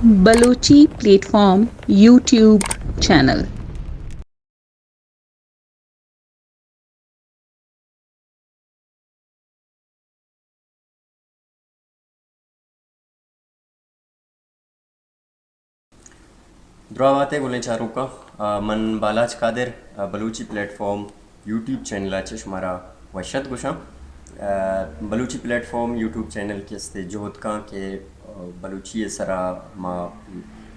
Balochi platform YouTube channel. دراہ بات ئے گلیں چاروکاں، آ، من بالاچ قادر، آ، Balochi platform YouTube channel ءَ چہ شمارا وش ات گوشاں۔ آ، Balochi platform YouTube channel کہ استے جہد کاں کہ، آ، بلوچی ءِ سرا ما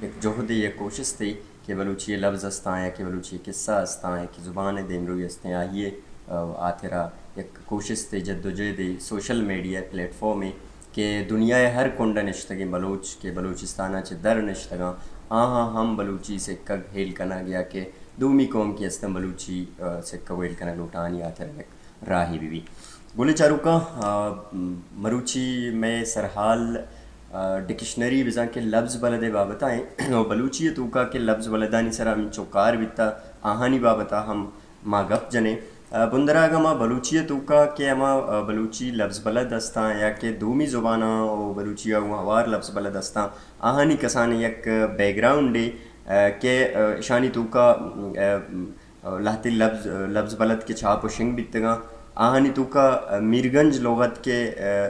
یک جہدے، یک کوشستے کہ بلوچی ءِ لبز استاں یا کہ بلوچی ءِ قصہ استاں یا کہ زبان ءِ دیمروئی استیں، آئی ءِ، آ، ہاترا یک کوشستے، جدوجہدے، سوشل میڈیا پلیٹ فارمے کہ دنیا ءِ ہر کنڈ ءَ نشتگیں بلوچ کہ بلوچستان ءَ چہ در نشتگاں، آہاں ہم بلوچی سکگ ہیل کنگ یا کہ دومی قوم کہ استن بلوچی، آ، سکگ ءُ ہیل کنگ لوٹاں، آہانی ہاترا یک راہے بہ بی۔ گلیں چاروکاں، آ، مروچی مئے سرحال، آ، ڈکشنری بزاں کہ لبز بلد ءِ بابت ءَ ایں۔ ءُ بلوچی ءِ توکا کہ لبز بلدانی سرا ہمینچو کار بیتا، آہانی بابت ءَ ہم ما گپ جنیں۔ آ، بندرا اگاں ما بلوچی ءِ توکا کہ ہما، آ، بلوچی لبز بلد استاں یا کہ دومی زباناں ءُ بلوچی ءَ گوں ہوار لبز بلد استاں، آہانی کسانیں یک بیک گراؤنڈے، آ، کہ، آ، اشانی توکا، آ، لہتے لبز، لبز بلد کہ چاپ ءُ شنگ بیتگاں، آہانی توکا، آ، میرگنج لغت کہ، آ،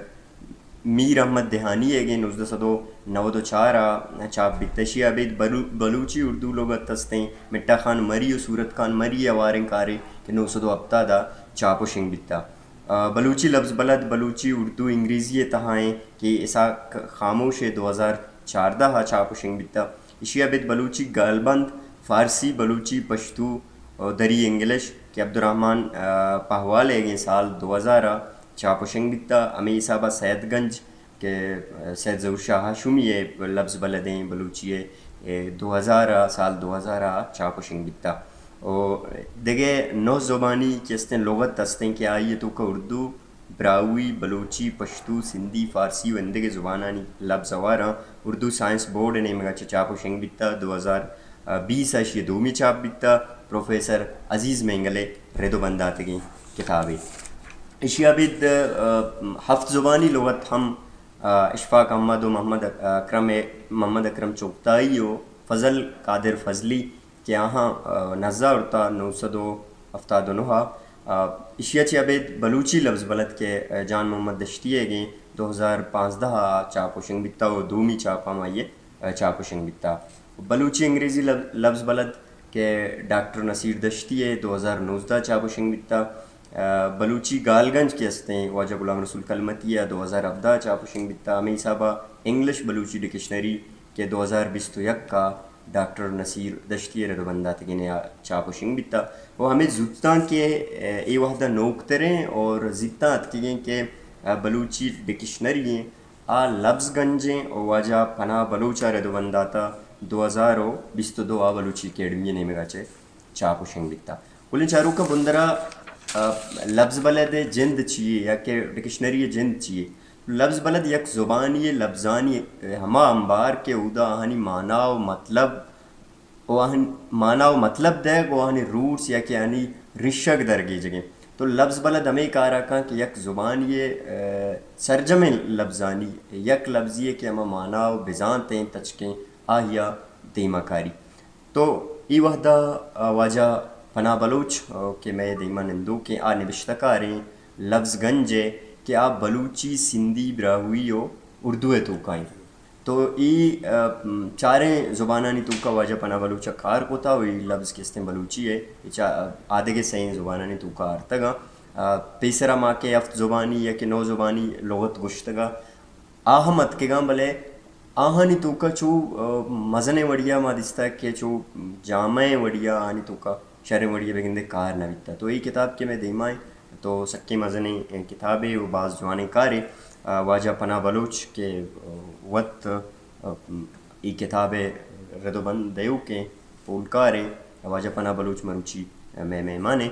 میر احمد دہانی ئیگیں نوزدہ سد ءُ نود ءُ چار ءَ چاپ بیتہ۔ اشی ءَ ابید بلو-، بلوچی اردو لغت استیں، مٹھا خان مری ءُ صورت خان مری ءِ ہواریں کارے کہ نو سد ءُ ہپتاد ءَ چاپ ءُ شنگ بیتہ۔ آ، بلوچی لبز بلد بلوچی، اردو، انگریزی ءِ تہا ایں کہ اسحاق خاموش ءِ دو ہزار چاردہ ءَ چاپ ءُ شنگ بیتہ۔ اشی ءَ ابید بلوچی گالبند، فارسی، بلوچی، پشتو ءُ دری انگلش کہ عبدالرحمن، آ، پہوال ئیگیں سال دو ہزار ءَ چاپ ءُ شنگ بیتہ۔ ہمے حساب ءَ سید گنج کہ، آ، سید ظہور شاہ ہاشمی ءِ لبز بلدیں بلوچی ءِ، اے، دو ہزار ءَ، سال دو ہزار ءَ چاپ ءُ شنگ بیتہ۔ ءُ دگہ نو زبانی کہ استیں لغت استیں کہ آئی ءِ توکا اردو، براہوئی، بلوچی، پشتو، سندھی، فارسی ءُ ایندگہ زبانانی لبز ہواراں۔ اردو سائنس بورڈ ءِ نیمگ ءَ چہ چاپ ءُ شنگ بیتہ، دو ہزار بیس ءَ اشی ءِ دومی چاپ بیتہ، پروفیسر عزیز مینگل ءِ رد ءُ بنداتگیں کتابے۔ اشی ءَ ابید، آ، ہفت زبانی لغت ہم، آ، اشفاق احمد ءُ محمد اک-، اکرم ءِ، محمد اکرم چغتائی ءُ فضل قادر فضلی کہ آہاں، آ، نزا اڑتا نو سد ءُ ہفتاد ءُ نہ ءَ، آ، اشی ءَ چہ ابید بلوچی لبز بلد کہ، آ، جان محمد دشتی ئیگیں دو ہزار پانزدہ ءَ چاپ ءُ شنگ بیتہ ءُ دومی چاپ ہم آئی ءِ، آ، چاپ ءُ شنگ بیتہ۔ بلوچی انگریزی لب-، لبز بلد کہ ڈاکٹر نصیر دشتی ءِ دو ہزار نوزدہ ءَ چاپ ءُ شنگ بیتہ۔ آ، بلوچی گالگنج کہ استیں واجہ غلام رسول کلمتی ءِ دو ہزار ہبدہ ءَ چاپ ءُ شنگ بیتہ۔ ہمے حساب ءَ انگلش بلوچی ڈکشنری کہ دو ہزار بیست ءُ یک ءَ ڈاکٹر نصیر دشتی ءِ رد ءُ بنداتگیں ءَ چاپ ءُ شنگ بیتہ۔ ءُ ہمے زوتاں کہ، اے، اے وہد ءَ نوکتریں اور زیتاں اتکگیں کہ، آ، بلوچی ڈکشنری ایں، آ لبز گنجیں ءُ واجہ پناہ بلوچ ءَ رد ءُ بنداتہ، دو ہزار ءُ بیست ءُ دو ءَ بلوچی اکیڈمی ءِ نیمگ ءَ چہ چاپ ءُ شنگ بیتہ۔ گلیں چاروکاں، بندرا، آ، لبز بلد ءِ جند چی یے یا کہ ڈکشنری ءِ جند چی یے؟ لبز بلد یک زبانی ءِ لبزانی ہما امبار کہ اودا آہانی مانا ءُ مطلب ءُ آہن-، مانا ءُ مطلب دئیگ ءُ آہانی روٹس یا کہ آہانی رشگ درگیجگیں۔ تو لبز بلد ہمے کار ءَ کن کہ یک زبانی ءِ، آ، سرجمیں لبزانی یک لبزی ءِ کہ ہما مانا ءُ بزانتیں تچکیں آہیا دیما کاری۔ تو اے وہدا، آ، واجہ پناہ بلوچ، آ، کہ مئے دیما نندوکیں، آ نبشتہ کاریں لبز گنج ءِ کہ آ بلوچی، سندھی، براہوئی ءُ اردو ءِ توکا ایں۔ تو اے، آ، چاریں زبانانی توکا واجہ پناہ بلوچ ءَ کار کتا ءُ اے لبز کہ استیں بلوچی ءِ، اے چا-، آدگہ سئیں زبانانی توکا آرتگاں۔ آ، پیسرا ما کہ ہفت زبانی یا کہ نو زبانی لغت گوشتگا، آ ہم اتکگاں، بلے آہانی توکا چو، آ، مزنیں وڑیا ما دیستگ کہ چو جامعیں وڑیا آہانی توکا شریں وڑیا بگندے کار نہ بیتا۔ تو اے کتاب کہ مئے دیما ایں، تو سکیں مزنیں کتابے ءُ باز جوانیں کارے۔ آ، واجہ پناہ بلوچ کہ، آ، وت، آ، اے کتاب ءِ رد ءُ بند دئیوکیں پولکارے۔ واجہ پناہ بلوچ مروچی مئے مہمانے۔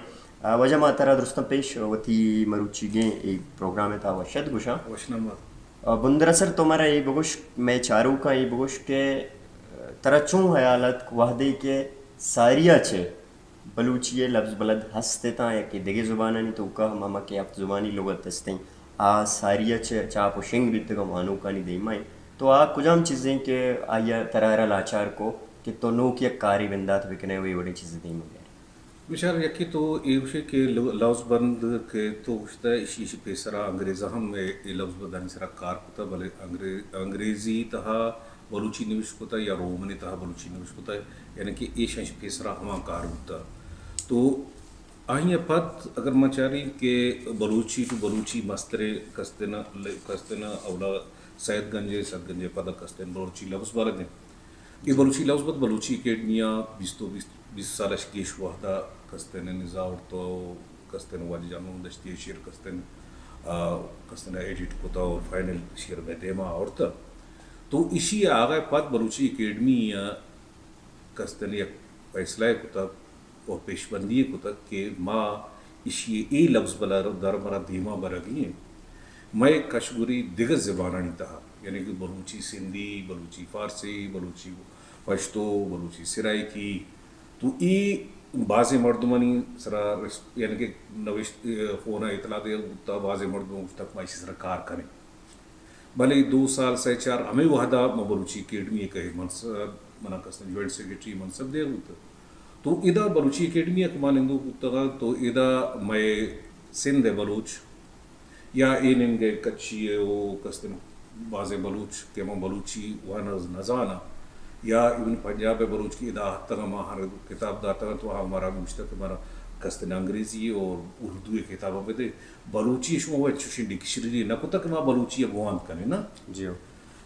آ، واجہ ما ترا درستاں پیش وتی مروچیگیں اے پروگرام ءِ تہا وش ات گوشاں۔ وش نما۔ آ، بندر اسر تو مارا اے بگوش، مئے چاروکاں اے بگوش کہ ترا چون ہیال اتک وہدے کہ ساریا چہ بلوچی ءِ لبز بلد ہست اتاں یا کہ دگہ زبانانی توکا ہما، ہما کہ ہفت زبانی لغت استیں، آ ساری ءَ چہ چاپ ءُ شنگ بیتگ ءُ وانوکانی دیما ایں۔ تو آ کجام چیزیں کہ آئی ءَ ترا را لاچار کو کہ تو نوک یک کارے بندات بکنے و اے وڑیں چیزے دیما بیارے؟ بچار، یکے تو اے گوشے کہ لو-، لوز بند کہ تو گوشتہ، ایشی، ایشی پیسرا انگریزاں ہم اے، اے لوز بندانی سرا کار کتہ، بلے انگرے-، انگریزی تہا بلوچی نوشت کتہ یا رومنی تہا بلوچی نوشت کتہ، یعنی کہ ایشاں ایشی پیسرا ہما کار بوتہ۔ تو آئی ءَ پد اگر ما چاریں کہ بلوچی ٹو بلوچی مستریں کستن، کستن اولا سید گنج ءَ، سید گنج ءَ پدا کستن بلوچی لبز بلد انت۔ اے بلوچی لبز بد بلوچی اکیڈمی ءَ بیست و بیست، بیست سال اش گیش وہدا کستن نزا اڑتو، کستن واجہ جان محمد دشتی ءَ شعر کستن، آ، کستن ایڈٹ کتا اور فائنل شعر مئے دیما آورتا۔ تو ایشی آغا پد بلوچی اکیڈمی ءَ کستن یک فیصلہ ءَ کتگ و پیشبندی ءَ کتگ کہ ما ایشی ءِ اے لبز بلر در مرا دیما برگی ایں۔ مئے کشگوری دگہ زبانانی تہا، یعنی کہ بلوچی سندھی، بلوچی فارسی، بلوچی پشتو، بلوچی سرائیکی، تو اے بازیں مردمانی سرا رس-، یعنی کہ نوشت، فون ءَ اطلاع دے بوتا، بازیں مردم گوشتگ ما ایشی سرا کار کنیں۔ بلے دو سال، سئے چار ہمے وہدا ما بلوچی اکیڈمی ءَ کئے منصب، منا کستن جوائنٹ سیکرٹری منصب دیا بوت۔ تو ادا بلوچی اکیڈمی ءَ کہ ما نندوک بوتگاں، تو ادا مئے سندھ ءِ بلوچ یا اے ننگ ءَ کچھی ءَ و کستن بازیں بلوچ کہ ہما بلوچی وانگ نزاناں یا ایون پنجاب ءِ بلوچ کہ ادا اتکگاں، ما ہر کتاب داتگاں تو آ مارا گوشتگ کہ مارا کستن انگریزی اور اردو ءِ کتاباں بدے۔ بلوچی ءَ شما وت چوشیں ڈکشنری نہ کتگ کہ ما بلوچی ءَ بوانت کنیں نا؟ جی ہو۔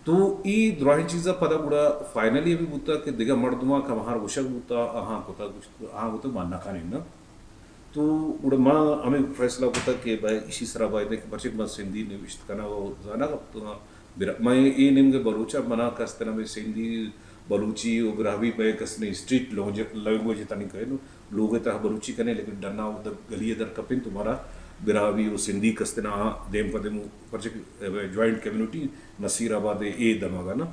تو اے دراہیں چیزاں پدا گڑا فائنلی ہمے بوتگ کہ دگہ مردماں کہ ہماہاں گوشگ بوتگ، آہاں کتگ، گوشت، آہاں گوتگ ما نہ کنیں نا۔ تو گڑا ما ہمے فیصلہ کتگ کہ بھئی ایشی سرا باید انت کہ پرچہ کہ من سندھی نوشت کنگ و زانگ ءَ تو برا-، من اے نیمگ ءَ بلوچ ءَ منا کستن ہمے سندھی، بلوچی و براہوئی مئے کستن اسٹریٹ لینگویج، لینگویج تنی کئے لوگ ءِ تہا بلوچی کنیں، لیکن ڈنا در گلی ءَ در کپیں تو مارا براہوئی و سندھی کستن آ دیم پہ دیم، پرچہ کہ جوائنٹ کمیونٹی نصیر آباد ءِ اے دمگ ءَ نا۔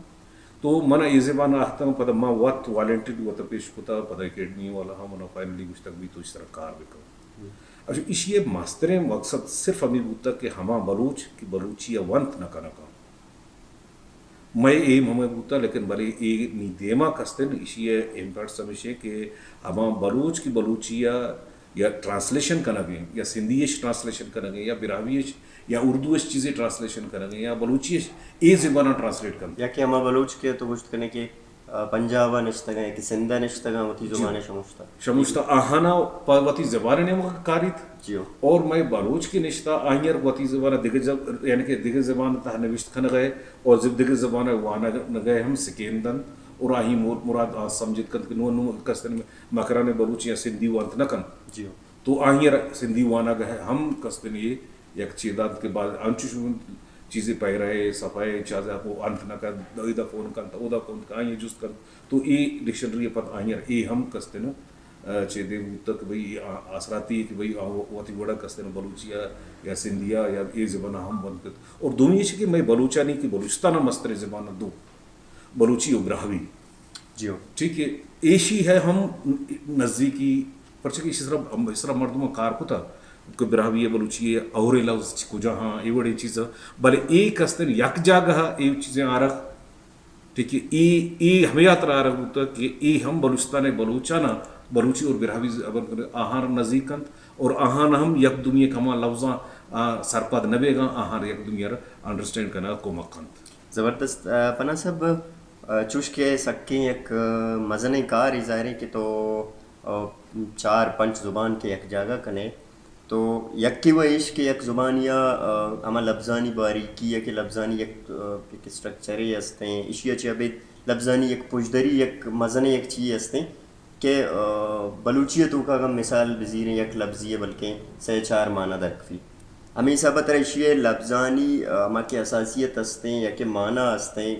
تو من اے زبان ءَ آہتاں، پدا من وت والنٹیڈ وت پیش کتا، پدا اکیڈمی والا ہم منا فائنلی گوشتگ بھی تو اس طرح کار بکن۔ اچھا، ایشی ءِ مستریں مقصد صرف ہمے بوتگ کہ ہما بلوچ کہ بلوچی ءَ ونت نہ کنگ ءَ مئے ایم ہمے بوتگ، لیکن بلے اے نی دیما کستن ایشی ءِ امپیکٹس ہمیش انت کہ ہما بلوچ کہ بلوچی ءَ یا ٹرانسلیشن کنگ ءَ یا سندھی اش ٹرانسلیشن کنگ ءَ یا براہوئی اش یا اردو اش چیزے ٹرانسلیشن کنگ ءَ یا بلوچی اش اے زباناں ٹرانسلیٹ کنت۔ یا کہ ہما بلوچ کہ تو گوشت کنے کہ، آ، پنجاب ءَ نشتگ ءَ یا کہ سندھ ءَ نشتگ ءَ وتی جی۔ زبان ءَ شموشتہ۔ شموشتہ آہانا پہ وتی زبان ءِ نیمگ ءَ کاریت۔ جی ہو۔ اور مئے بلوچ کہ نشتہ آہیار وتی زبان ءَ دگہ زب-، یعنی کہ دگہ زبان ءِ تہا نوشت کنگ ءَ اور زب-، دگہ زبان ءِ وانگ نگ ءَ ہم سکین دنت اور آہی مور-، مراد آ سمجھت کنت کہ نوں، نوں کستن مکران ءَ بلوچی یا سندھی وانت نہ کنت۔ جی ہو۔ تو آہیار سندھی وانگ ءَ ہم کستن اے یک چیدات کہ بعد انچوش چیزے پیرہ ءَ، صفحہ ءَ، چازا کو انت نہ کنت، ادا فون کنت، اودا فون کنت، آئی ءَ جست کنت۔ تو اے ڈکشنری ءَ پد آئی ءَ اے ہم کستن، آ، چیدے بوتگ کہ بھئی آ-، آسراتی کہ بھئی آ وتی وڑا کستن بلوچی ءَ یا سندھی ءَ یا اے زبان ءَ ہم بند کت۔ اور دومی ایش کہ مئے بلوچانی کہ بلوچستان ءِ مستریں زبان دو بلوچی و براہوئی۔ جی ہو۔ ٹھیک ہے، ایشی ہے ہم نزدیکی، پرچہ کہ اس طرح، اس طرح مردم کار کتا کہ براہوئی ہے، بلوچی ہے، اور لفظ چ-، کجا ہاں، اے وڑیں چیز، بلے اے کستن یک جاگہ اے چیزیں آرخ، ٹھیک ہے، اے، اے ہمے ہاترا آرخ بوتا کہ اے ہم بلوچستان ءِ بلوچانا بلوچی اور براہوئی زبان آہان نزدیک کنت اور آہان ہم یک دومی کما لفظاں، آ، سرپد نہ بیگا، آہان یک دومی انڈرسٹینڈ کنا کمک کنت۔ زبردست، آ، پناہ صاحب، آ، چوش کہ سکیں یک، آ، مزنیں کارے ظاہر ہے کہ تو، آ، چار پنچ زبان کے یک جاگہ کنے، تو یکے و ایش کہ یک زبانی آ، آ، ہما لبزانی باریکی یا کہ لبزانی یک، آ، یک اسٹرکچرے ہستیں، اشی ء چہ ابید لبزانی یک پژدری، یک مزنیں یک چیزے ہستیں۔ کہ، آ، بلوچی ء توکا اگاں مثال بزیریں یک لبزی ء بلکیں سئے چار معنی درکفی۔ ہمے حساب ء ترا ایشی ء لبزانی، آ، ہما کہ حساسیت استیں یا کہ معنی استیں،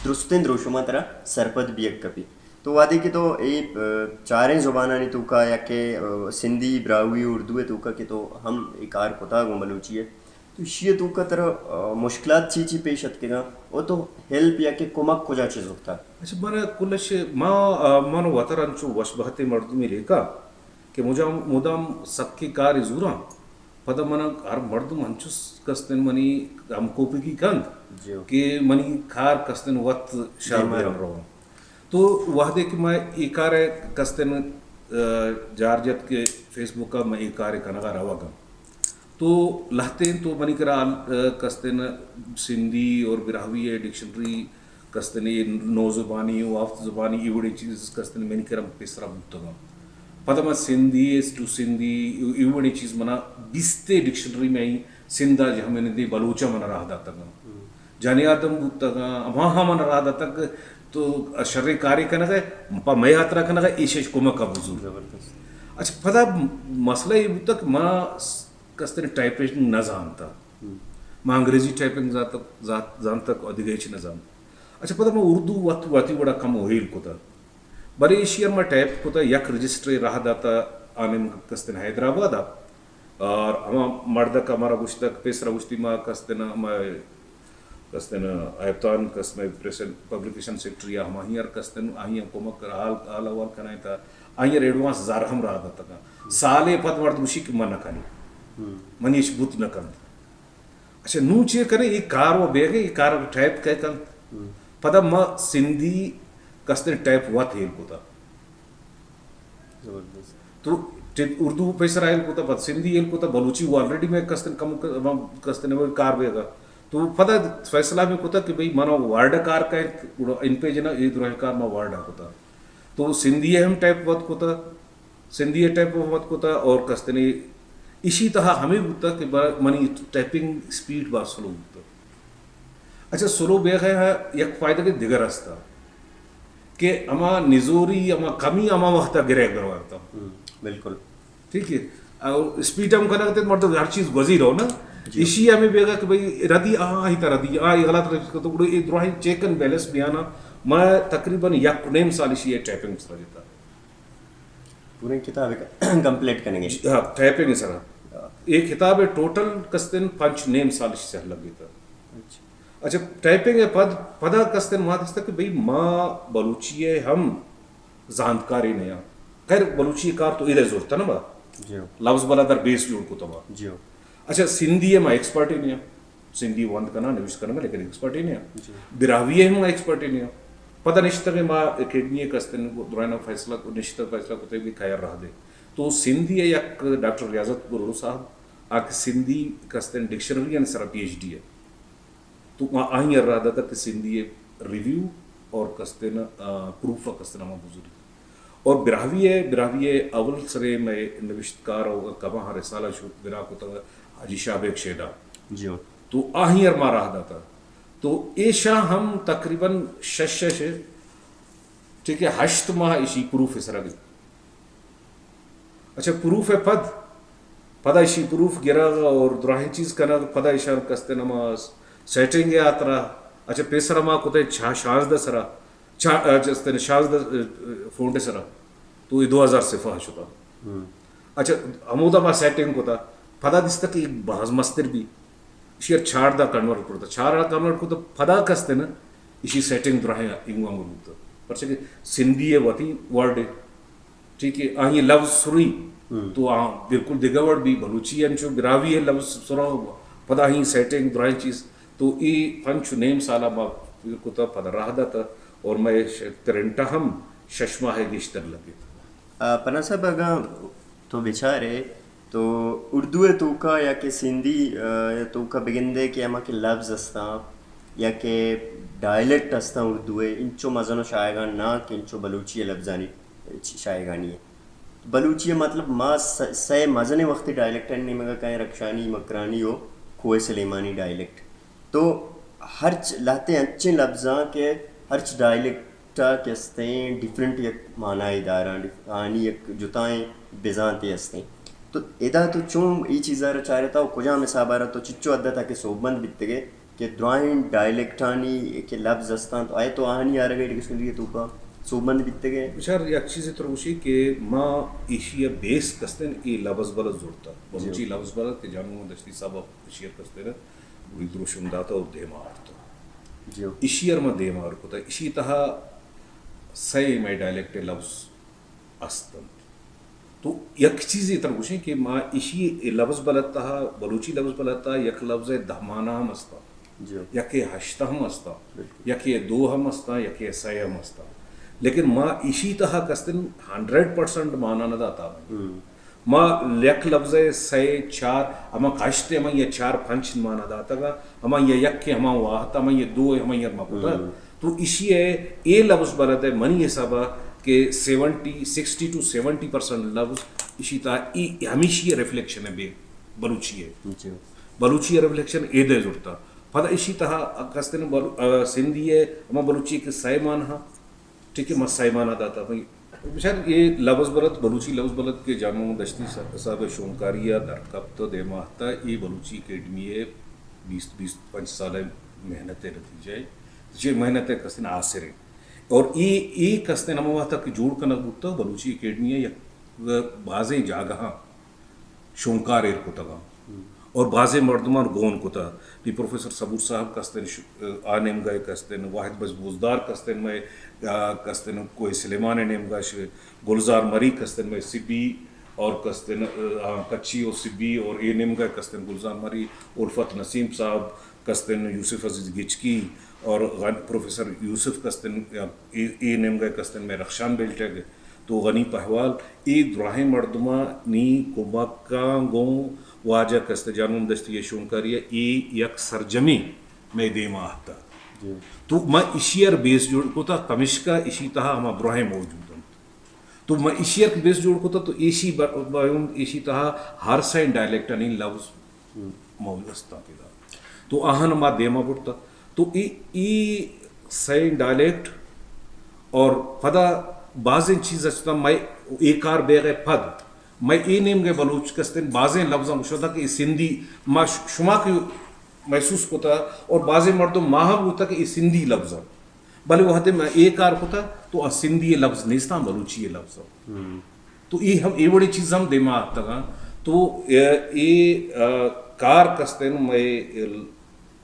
درستیں دروشماں ترا سرپد بیگ کپی۔ تو وہدے کہ تو اے، آ، چاریں زبانانی توکا یا کہ، آ، سندھی، براہوئی، اردو ء توکا کہ تو ہم اے کار کتا گوں بلوچی ء، تو ایشی ء توکا ترا، آ، مشکلات چی چی پیش اتکگاں و تو ہیلپ یا کہ کمک کجا چہ زرتا؟ اچھا، من کلش ما، آ، من وتر انچو وش بہتیں مردمے لیکا کہ مجام، مدام سکیں کارے زوراں پدا من ہر مردم انچوش کستن منی ہمکوپگی کنت جی۔ کہ منی کار کستن وت شر دیما بیان رو۔ رون۔ تو وہدے کہ ما اے کار کستن، آ، جار جت کہ فیس بک ء من اے کار کنگا روگاں۔ تو لہتیں تو منی کرا، آ، کستن سندھی اور براہوئی ڈکشنری کستن، اے نو زبانی و ہفت زبانی، اے وڑیں چیز کستن منی کرا پیسرا بوتگاں۔ پدا من سندھی ٹو سندھی، اے وڑیں چیز منا بیستے ڈکشنری میں سندھا جہمنندی بلوچا من راہ داتگاں۔ جانی آدم بوتگاں، ہما ہما من راہ داتگ تو شریں کارے کنگا، پا مئے ہاترا کنگا، ایشش کمکا بزور۔ زبردست۔ اچھا، پدا مسئلہ اے بوتگ کہ ما کستریں ٹائپنگ نہ زانتا۔ ہم۔ ما انگریزی ٹائپنگ زانتگ، زانت-، زانتگ و دگہ ہچ نہ زانت۔ اچھا، پدا ما اردو وت-، وتی وڑا کم و ہیل کتا۔ بلے ایشی ء ما ٹائپ کتا، یک رجسٹرے راہ داتا، آ نیم کستن حیدرآباد ء۔ اور ہما مردک ہمارا گوشتگ، پیسرا گوشتی ما کستن، ما کستن ایبتان کس میں پریس اینڈ پبلیکیشن سیکرٹری ء، ہماہی ہر کستن، آہی ہم کمک کر حال، حال احوال کنائیں تا، آہی ہر ایڈوانس زر ہم راہ داتگا۔ سالے پد مرد گوشی کہ من نہ کنی۔ ہم۔ منی اش بوت نہ کنت۔ اچھا، نوں چے کنے؟ اے کار و بیگے، اے کار ٹائپ کئے کنت؟ ہم۔ پدا ما سندھی کستیں ٹائپ وت ہیل کتا۔ زبردست۔ تو ٹی-، اردو پیسرا ہیل کتا، پد سندھی ہیل کتا، بلوچی و آلریڈی میں کستیں کم ک-، کستیں وہ کار بیگا۔ تو پدا فیصلہ میں کتا کہ بھئی منا ورڈ کار کئے، گڑا ان پہ جنا اے درائیں کار ما ورڈ کتا۔ تو سندھی ہم ٹائپ وت کتا، سندھی ء ٹائپ وت کتا اور کستنے ایشی تہا ہمے بوتا کہ با-، منی ٹائپنگ اسپیڈ باز سلو بوتا۔ اچھا، سلو بیغ ء یک فائدہ کہ دگر استا کہ ہما نزوری، ہما کمی ہما وقت ء گرگ بروارتا۔ ہم، بالکل۔ ٹھیک ہے۔ اور اسپیڈ ہم کنگ تے مردم ہر چیز گوزی رہو نا۔ جی۔ ایشی ہمیں بیگا کہ بھئی ردی آ ہی تا ردی آ، یہ غلط ردی تو گڑو اے دراہیں چیک اینڈ بیلنس بیانا۔ میں تقریباً یک نیم سال ایشی ٹائپنگ سر جتا۔ پوریں کتاب ء کمپلیٹ کنگ ء۔ جی، ہاں، ٹائپنگ ء سرا۔ ہاں۔ اے کتاب ء ٹوٹل کستن پنچ نیم سال اش سر لگیتا۔ اچھا۔ اچھا، ٹائپنگ ء پد، پدا کستن ما دستا کہ بھئی ما بلوچی ء ہم زانتکارے نیا۔ خیر، بلوچی ء کار تو ایرے زورتا نا با۔ جی۔ لفظ بلا در بیس جوڑ کتا با۔ جی۔ اچھا، سندھی ء ما ایکسپرٹ ہی نیا۔ سندھی وند کناں، نوشت کنگ ء، لیکن ایکسپرٹ ہی نیا۔ جی۔ براہوئی ء ہم ایکسپرٹ ہی نیا۔ پدا نشتگ ء ما اکیڈمی ء کستن درائنا فیصلہ کو-، نشتگ فیصلہ کتگ بھی خیر راہ دے۔ تو سندھی ء یک ڈاکٹر ریاضت گرڑو صاحب، آ کہ سندھی کستن ڈکشنری ء سرا پی ایچ ڈی ء۔ تو ما آہی ء راہ داتا کہ سندھی ء ریویو اور کستن، آ، پروف ء کستن ہما بزوری۔ اور براہوئی ء، براہوئی ء اول سرے مئے نوشتکار و کماں رسالہ شوت بنا کتگ حاجی شاہ بیگ شیدا۔ جی۔ تو آہی ار ما راہ داتا۔ تو ایشاں ہم تقریباً شش، شش، ٹھیک ہے، ہشت ماہ ایشی پروف ء سرا گت۔ اچھا، پروف ء پد، پدا ایشی پروف گرگ اور دراہیں چیز کنگ، پدا ایشاں کستن ہما سیٹنگ ء آترا، اچھا، پیسر ہما کتے چا-، شانزدہ سرا، چا-، اچھا، استن شانزدہ، ا، فونٹ سرا، تو اے دو ہزار صفحہ شتا۔ ہم۔ اچھا، ہمودا ما سیٹنگ کتا، پدا دیستا کہ اے باز مستر بی، ایشی ء چاردہ کنورٹ کرتا، چاردہ کنورٹ کرتا، پدا کستن ایشی سیٹنگ دراہیں انگو انگو بوتا۔ پرچہ کہ سندھی ء وتی ورڈ ٹھیک ہے، آہی لفظ سری ہم۔ تو آ بالکل دگہ وڑ بی، بلوچی انچو براہوئی ہے لفظ سرا، پدا آہی سیٹنگ دراہیں چیز۔ تو اے پنچ و نیم سالا ما پیر کتا، پدا راہ داتا اور مئے ش-، کرنٹا ہم شش ماہ گیشتر لگت۔ آ، پناہ صاحب، اگاں تو بچارے تو اردو ء توکا یا کہ سندھی، آ، ء توکا بگندے کہ ہما کہ لفظ استاں یا کہ ڈائلیکٹ استاں اردو ء، انچو مزن و شایگان نہ کہ انچو بلوچی ء لفظانی شایگانی ء۔ بلوچی ء مطلب ما س-، سئے مزنیں وختے ڈائلیکٹانی نیمگا کائیں، رکشانی، مکرانی و کوہ سلیمانی ڈائلیکٹ۔ تو ہرچ لہتے انچیں لبزاں کہ ہرچ ڈائلیکٹ ء کہ استیں ڈفرنٹ یک معنائے داراں، ڈف-، آنی یک جتائیں بزانتے استیں۔ تو ادا تو چون ای چیزا را چارتا و کجام حسابا را تو چچو حد تک سوبمند بیتگے کہ دراہیں ڈائلیکٹانی کہ لبز استاں تو آئے تو آہانی آرگا ڈکشنری توکا سوبمند بیتگے؟ بچار، یک چیزے ترا گوشی کہ ما ایشی ء بیس کستن ای لبز بلد زرتا، بلوچی جی۔ لبز بلد کہ جانو دشتی صاحب شیئر کستن گڑی دروشم داتا اور دیما آورتا۔ جی۔ ایشی ار ما دیما آور کتا، ایشی تہا سئے مئے ڈائلیکٹ لبز است انت۔ یک چیزے ترا گوشیں کہ ما ایشی ءِ لبز بلد تہا، بلوچی لبز بلد تہا یک لبز ءِ دہ مانا ہم استاں، جی۔ یکے ہشت ہم استاں، بالکل۔ یکے دو ہم استاں، یکے سئے ہم استاں۔ لیکن ما ایشی تہا کستن ہنڈریڈ پرسنٹ مانا نہ داتا۔ ہم۔ ما یک لبز ءِ سئے، چار، ہما ہشت ءَ ہما یا چار پنچ مانا داتگا، ہما یا یک ءَ ہما واہتا، ہما یا دو ءَ ہما یا ما کتا۔ ہم۔ تو ایشی ءِ اے لبز بلد ءِ منی حساب ءَ کہ seventy, sixty two seventy percent لبز ایشی تہا ای ہمیشی ءِ ریفلیکشن ءَ بے بلوچی ءِ۔ جی۔ بلوچی ءِ ریفلیکشن ایدے زرتا۔ پدا ایشی تہا کستن بلو-، آ، سندھی ءِ ہما بلوچی کہ سئے مانا ہاں، ٹھیک ہے، ما سئے مانا داتا بھئی۔ بچار اے لبز بلد، بلوچی لبز بلد کہ جان محمد دشتی صاحب ءِ شونکاری ءَ در کپت ءُ دیما اتکا، اے بلوچی اکیڈمی ءِ بیست، بیست پنچ سال ءِ محنت ءِ نتیجہ ءَ، چہ محنت ءِ کستن آسر ءَ۔ اور اے، اے کستن ہما وہدا کہ جوڑ کنگ بوتا، بلوچی اکیڈمی ءِ یک بازیں جاگہاں شونکار ایر کتگاں اور بازیں مردمان گون کتا۔ نی پروفیسر صبور صاحب کستن، ش-، آ نیمگا کستن، واحد بخش بزدار کستن مئے، آ، کستن کوہ سلیمان نیمگا ش-، گلزار مری کستن مئے سبی اور کستن، آ، کچی اور سبی اور اے نیمگا کستن گلزار مری، الفت نسیم صاحب کستن، یوسف عزیز گچکی اور غن-، پروفیسر یوسف کستن، آ، اے، اے نیمگا کستن مئے رخشان بیلٹگ۔ تو غنی پہوال، اے دراہیں مردمانی کمکاں گوں واجہ کستر جان محمد دشتی ءِ شونکاری ءَ اے یک سرجمیں مئے دیما آتکا۔ جی۔ تو ما ایشی ءَ را بیس جوڑ کتا، پمیشکا ایشی تہا ہما براہیں موجود انت۔ تو ما ایشی ءَ را بیس جوڑ کتا تو ایشی بر-، بر-، ایشی تہا ہر سئیں ڈائلیکٹانی لبز ہم۔ موجود استاں پیدا۔ تو آہان ما دیما برتا۔ تو ای، ای سئیں ڈائلیکٹ اور پدا بازیں چیز استاں مئے اے کار بیغ ءَ پد مئے اے نیمگے بلوچ کستن بازیں لبزاں گوشتا کہ اے سندھی ما ش-، شما کہ محسوس کتا اور بازیں مردم ما ہم گوتا کہ اے سندھی لبزاں۔ بلے وہدے ما اے کار کتا تو آ سندھی ءِ لبز نیستاں، بلوچی ءِ لبز انت۔ ہم۔ تو اے ہم، اے وڑیں چیز ہم دیما آتگاں۔ تو اے، اے، آ، کار کستن مئے ال-،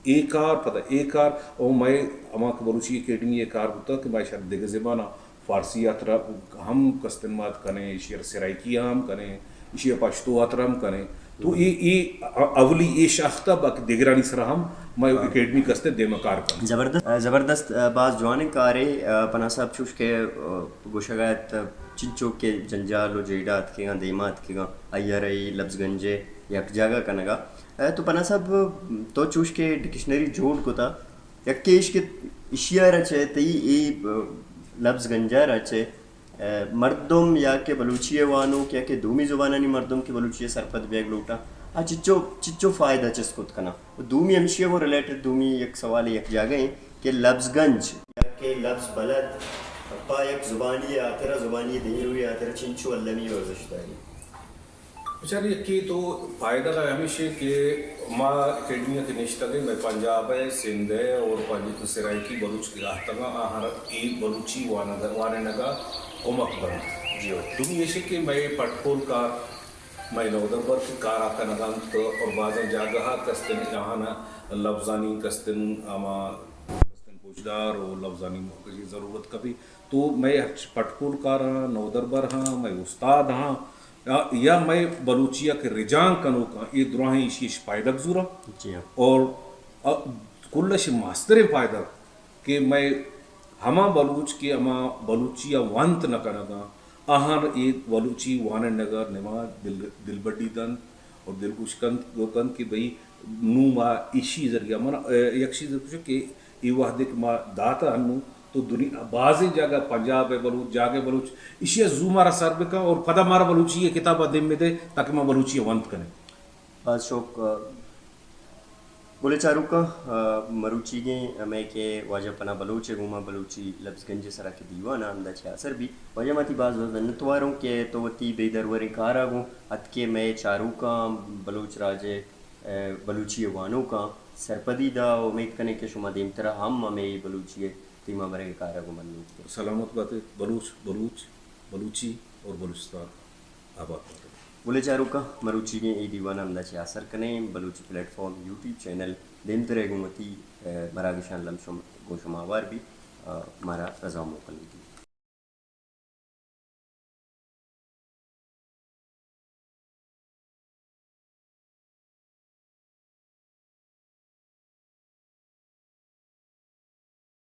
اے کار پدا اے کار او مئے ہما کہ بلوچی اکیڈمی ءِ کار بوتا کہ ما شاید دگہ زباناں فارسی ءِ ہاترا ہم کستن مات کنیں، ایشی ءَ را سرائیکی ءَ ہم کنیں، ایشی ءَ پشتو ءِ ہاترا ہم کنیں۔ تو اے، اے اولی اے شاخ تا، باقی دگرانی سرا ہم مئے اکیڈمی کستر دیما کار کنت۔ زبردست، زبردست، باز جوانیں کارے، پناہ صاحب، چوش کہ گوشگ ءَ ات، چنچو کہ جنجال و جیڑہ اتکگاں، دیما اتکگاں، آئی ءَ را اے لبز گنج ءِ یک جاگہ کنگا۔ تو پناہ صاحب، تو چوش کہ ڈکشنری جوڑ کتا، یکے ایش کہ ایشی ءَ را چہ تئی اے لبز گنج ءَ را چہ مردم یا کہ بلوچی ءِ وانوک یا کہ دومی زبانانی مردم کہ بلوچی ءَ سرپد بیگ لوٹاں، آ چچو، چچو فائدہ چست کت کناں؟ و دومی ہمشی ءَ گوں ریلیٹڈ دومی یک سوالے یک جاگہ ایں کہ لبز گنج یا کہ لبز بلد پہ یک زبانی ءِ ہاترا، زبانی ءِ دیمروی ءِ ہاترا چنچو المی ءُ ارزشت داری؟ بچار یکے تو فائدہ غا ہمیش ایں کہ ما اکیڈمی ءَ کہ نشتگ ایں، مئے پنجاب ءِ، سندھ ءِ اور پنج-، سرائیکی بلوچ کہ آتکگاں، آہاں را اے بلوچی وانگ-، وانینگ ءَ کمک بنت۔ جی ہو۔ دومی ایش کہ مئے پٹکول کار، مئے نودربر کہ کار ءَ کنگ ءَ انت اور بازیں جاگہ ءَ کستن آہاں لبزانی کستن ہما کستن گوشدار و لبزانی ضرورت کپی۔ تو مئے ہرچ پٹکول کاراں، نودربر ہاں، مئے استاد ہاں، یا، یا مئے بلوچی ءَ کہ رجانک کنوکاں، اے دراہیں ایشی اش پائدگ زوراں۔ جی ہاں۔ اور، ا، کل اش ماستریں پائدگ کہ مئے ہما بلوچ کہ ہما بلوچی ءَ ونت نہ کنگاں، آہان اے بلوچی وانینگ ءَ نما دل، دلبڈی دنت اور دلگوش کنت، گو کنت کہ بھئی نوں ما ایشی ذریعہ من، ا، یک چیز گوشاں کہ اے وہدے کہ ما داتا ہنوں تو دنیا بازیں جاگہ، پنجاب ءِ بلوچ، جاگہ بلوچ، ایشی ءَ زو مارا سر بکن اور پدا مارا بلوچی ءِ کتاب ءَ دیم بدے تاکہ ما بلوچی ءَ ونت کنیں۔ باز شوق، آ، گل ءِ چاروکاں، آ، مروچیگیں ہمے کہ واجہ پناہ بلوچ ءِ گوما بلوچی لبز گنج ءِ سرا کہ دیوان ءَ ہمدا چہ آسر بی۔ واجہ ما تئی باز باز منتوار اوں کہ تو وتی بے دروریں کار ءَ گوں اتکے مئے چاروکاں، بلوچ راج ءِ بلوچی ءِ وانوکاں سرپدی دا و امیت کنیں کہ شما دیمترا ہم ہمے بلوچی ءِ دیما برگ ءِ کار ءَ گوں منوک بے۔ سلامت بات ئے۔ بلوچ، بلوچ، بلوچی اور بلوچستان آباد بات ئے۔ گل ءِ چاروکاں، مروچیگیں اے دیوان ءَ ہمدا چہ آسر کنیں۔ Balochi platform YouTube channel دیمتر ءَ گوں وتی، ءَ، مراگشاں الم شم-، گوں شما ہوار بی، ءَ، مارا رضا موکل بی۔